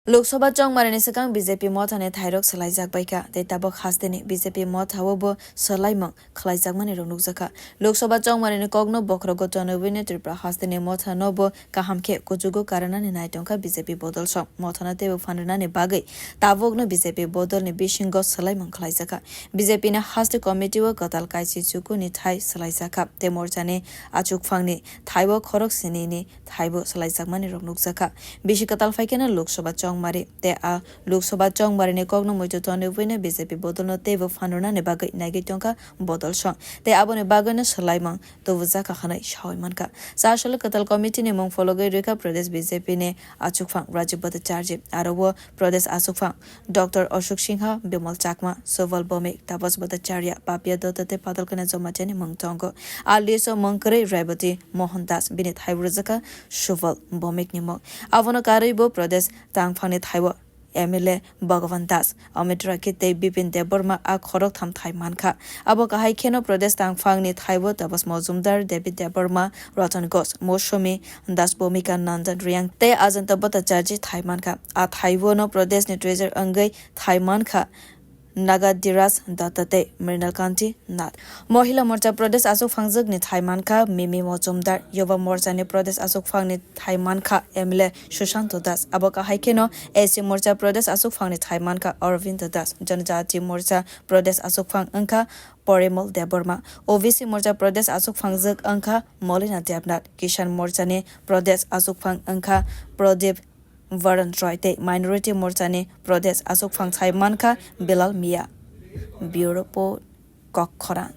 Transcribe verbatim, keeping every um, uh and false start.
Lok Sabha chongmarini swkang B J P mothani thairok swlaijak baikha, tei tabuk hasteni B J P mothao bo swlaimung khwlaijakmani rok nukjakha. Lok Sabha chongmarini kokno bokhorogo tonwi Tripura hasteni mothano bo kaham khe kuchugo karwnani nai tongkha B J P bodol song. Mothano teibo phan rwnani bagwi tabukno B J P bodolni bisingo swlaimung khwlaijakha. B J P ni haste committee o kwtal kaisi chukuni thai swlaijakha, tei morchani achukphangni thaibo khorok sinini thaibo swlaijakmani rok nukjakha. Bisi kwtal phaikheno Lok Sabha chongmari, tei a Lok Sabha chongmarini kokno muitu tonwi buino B J P bodolno teibo phan rwnani bagwi naigwi tongkha bodol song, tei aboni bagwino swlaimung tubujakha hwnwi saui mankha. Chasalo kwtal committee ni mung phologwi rwkha Pradesh B J P ni achukphang Rajib Bhattacharjee, aro o Pradesh achukphang Doctor Ashok Singha, Bimal Chakma, Subal Bhowmik, Tapas Bhattacharya, Papiya Datta tei Padalkana Jamatia ni mung tongo. A list o mung kwrwi Rebati Mohan Das, bini thaibo rwjakha Subal Bhowmik ni mung. Abono karwi bo Pradesh tangphangni thaibo M L A Bhagavan Das, Amit Rakhe tei Bipin Debbarma a khoroktham thai mankha. Abo kahai kheno Pradesh tangphangni thaibo Tapas Majumdar, David Debbarma, Ratan Ghosh, Mousumi Das, Bhumika Nandan Reang tei Ajanta Bhattacharjee thai mankha. A thaibono Pradeshni treasurer wngwi thai mankha Nagadhiraj Datta tei Mrinal Kanti Nath. Mohila Morcha Pradesh achukphangjwkni thai mankha Mimi Majumdar, Yuva Morchani Pradesh achukphangni thai mankha M L A Sushanto Das. Abo kahai kheno S C Morcha Pradesh achukphangni thai mankha Arvind Das, Janajati Morcha Pradesh achukphang wngkha Porimal Debbarma, O B C Morcha Pradesh achukphangjwk wngkha Molina Debnath, Kisan Morchani Pradesh achukphang wngkha Pradip Varan Roy tei Minority Morchani Pradesh achukphang thai mankha Bilal Mia. Bureau Report, Kokkhorang.